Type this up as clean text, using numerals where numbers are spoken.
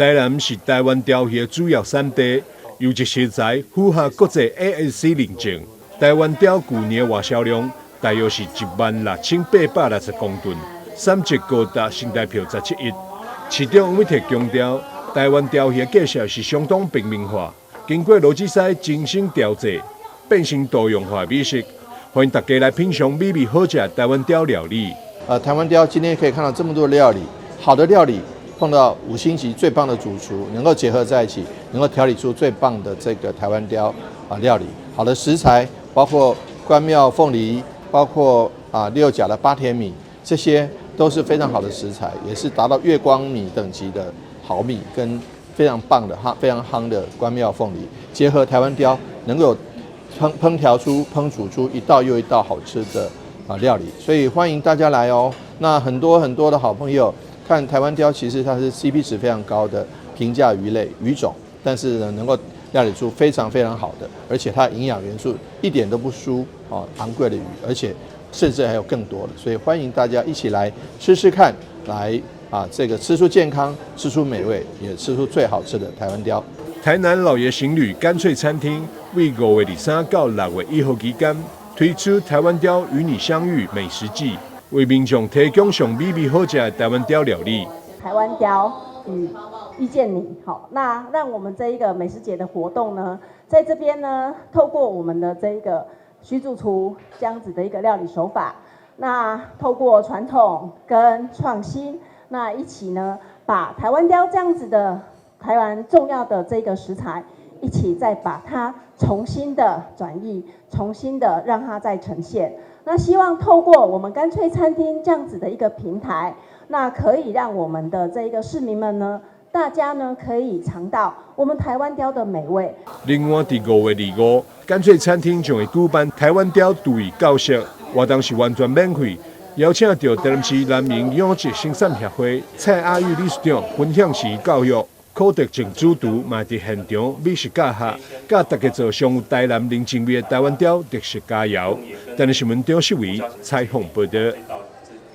台南是台灣鯛魚的主要產地，優質食材符合國際 ASC 認證。台灣鯛舊年外銷量大約是16,860公噸，產值高達新台票17億。市長黃偉哲強調，台灣鯛魚的價格是相當平民化，經過羅志西精心調製，變成多樣化美食，歡迎大家來品嘗美味好食的台灣鯛料理。台灣鯛今天可以看到這麼多料理，好的料理碰到五星級最棒的主廚，能夠結合在一起，能夠調理出最棒的這個台灣鯛啊料理。好的食材包括關廟鳳梨，包括啊六甲的八田米，這些都是非常好的食材，也是達到月光米等級的好米，跟非常棒的哈非常夯的關廟鳳梨，結合台灣鯛，能夠烹調出、烹煮出一道又一道好吃的啊料理，所以歡迎大家來哦。那很多很多的好朋友看台灣鯛，其實它是 CP 值非常高的平價魚類魚種，但是呢，能夠料理出非常非常好的，而且它營養元素一點都不輸啊昂貴的魚，而且甚至還有更多的，所以歡迎大家一起來吃吃看，來啊這個吃出健康，吃出美味，也吃出最好吃的台灣鯛。台南老爺行旅乾脆餐廳為5月23到6月1號期間推出台灣鯛與你相遇美食季，為民眾提供上美味好食的台灣鯛料理。台灣鯛與遇見你，好，那讓我們這一個美食節的活動呢，在這邊呢，透過我們的這一個徐主廚這樣子的一個料理手法，那透過傳統跟創新，那一起呢，把台灣鯛這樣子的台灣重要的這個食材，一起再把它重新的轉譯，重新的讓它再呈現。那希望透過我們乾脆餐廳這樣子的一個平台，那可以讓我們的這個市民們呢，大家呢可以嘗到我們台灣鯛的美味。另外，佇5月25，乾脆餐廳將會舉辦台灣鯛廚藝教學，活動是完全免費，邀請著台南市南瀛養殖生產協會蔡阿玉理事長分享時教育，柯德靜主廚嘛佇現場美食教學，教大家做上有台南人情味的台灣鯛特色佳餚。台南新聞張世維採訪報導。